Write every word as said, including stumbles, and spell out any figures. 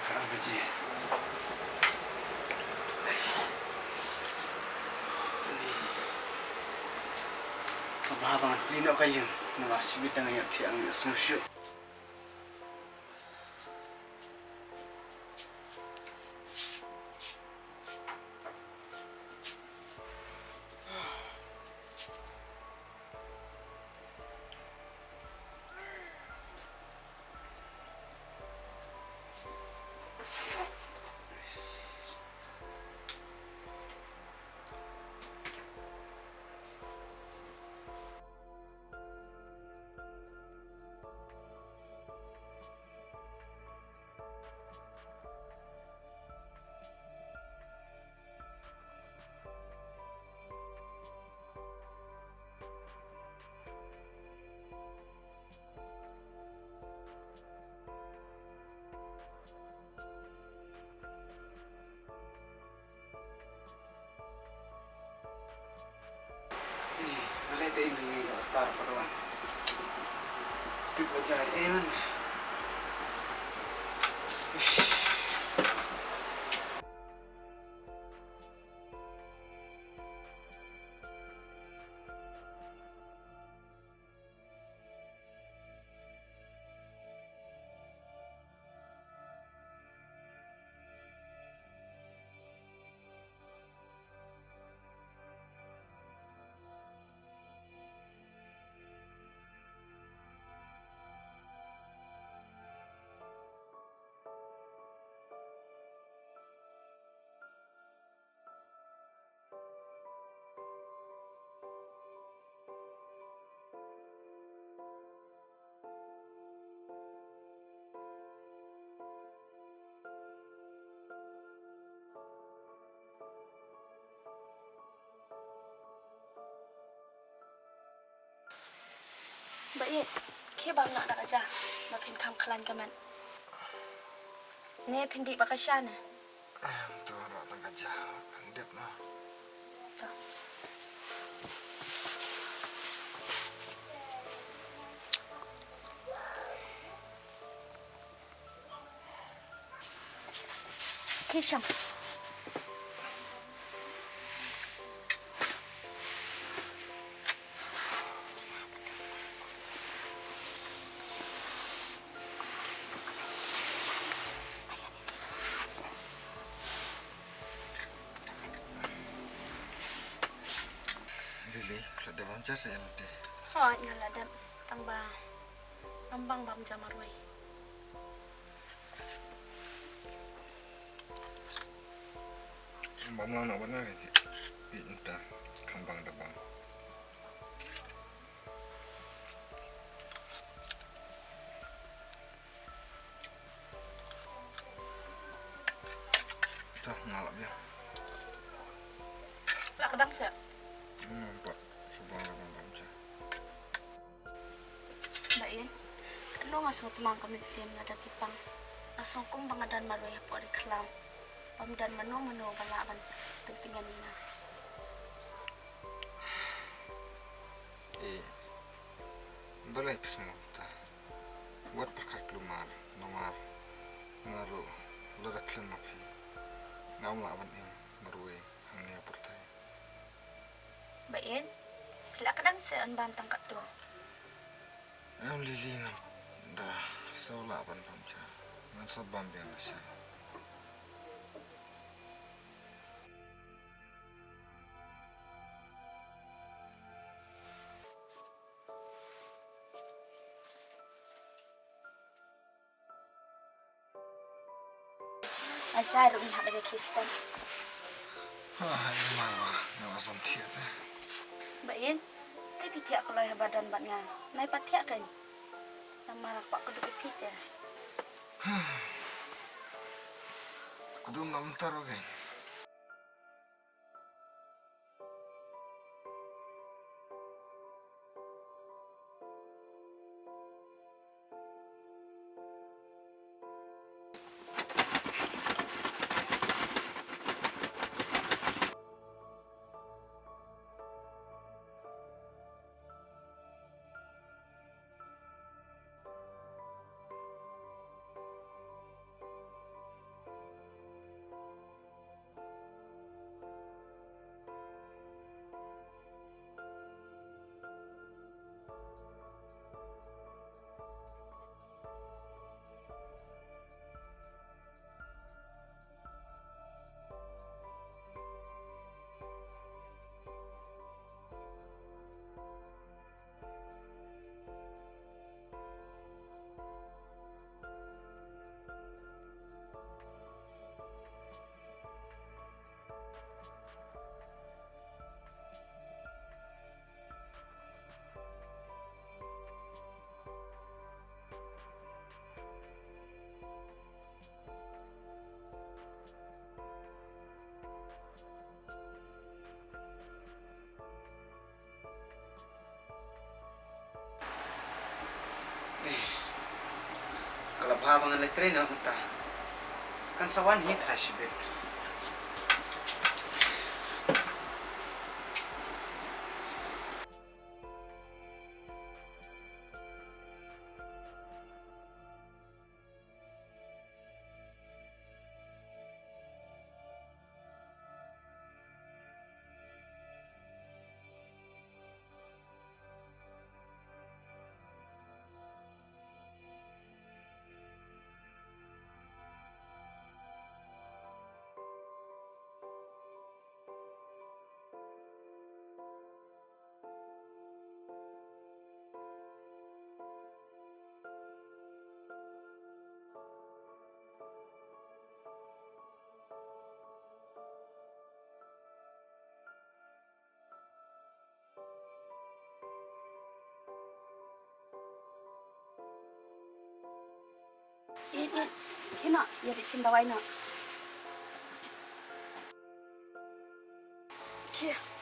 Ka baje. Tuni. Ka ba ban pynlong ka ïing. Namar shi bit dang ïa thiang ïa sngewsih. Ih, balei te ine nga tar ka ruan. Tik ba jai eh man. Ish. Ba ïeit, khie bam noh da ka ja, ba phin kham khlaiñ ka met. Ne phin dih ba ka sha ne? Em, to rah tang ka ja, kan dep na. To. Khie shong. Lily, phi la dep bam ja se ïa lade? Hooid, nga la dep. Tang ba ngam bang bam ja marwei. Bam lang noh bad nga, ïeit mynta kham bang da bang. To, nga lah biang. Lah ka dang seh. Hmm, pat, suba nga dang dang seh. Ba ïeit, katno nga sngewthuh ka mynsiem lada phi pang. Nga sngew kum ba nga don marwei hapoh ri khlaw. Bym don mano mano ba lah ban pyntngen ïa nga. Eh, balei phi sngewthuh? Wat pyrkhat klumar, namar nga ruh lada khlem ma phi, ngam lah ban im marwei hangne ha pyrthei. Ba ïeit, phi lah ka dang seh yn bam tang katto. Em Lily, ngam da sngewlah ban bam ja. Ngan sa bam biang lashai. Lashai ruh ngi hap ïa ka khristan. Ha, ai marwa, nga la sam thiah te. Ba ïeit, te phi thiah kloi haba don bad nga. Nai pat thiah kein. Namar nga kwah kdup ïa phi te. Kdup na mynta ruh kein. Haba ngan leit trei noh mynta, kan sa wan hi trai shibit. Ïeit, ïeit. Khie noh, ïa dei shim dawai noh. Khie.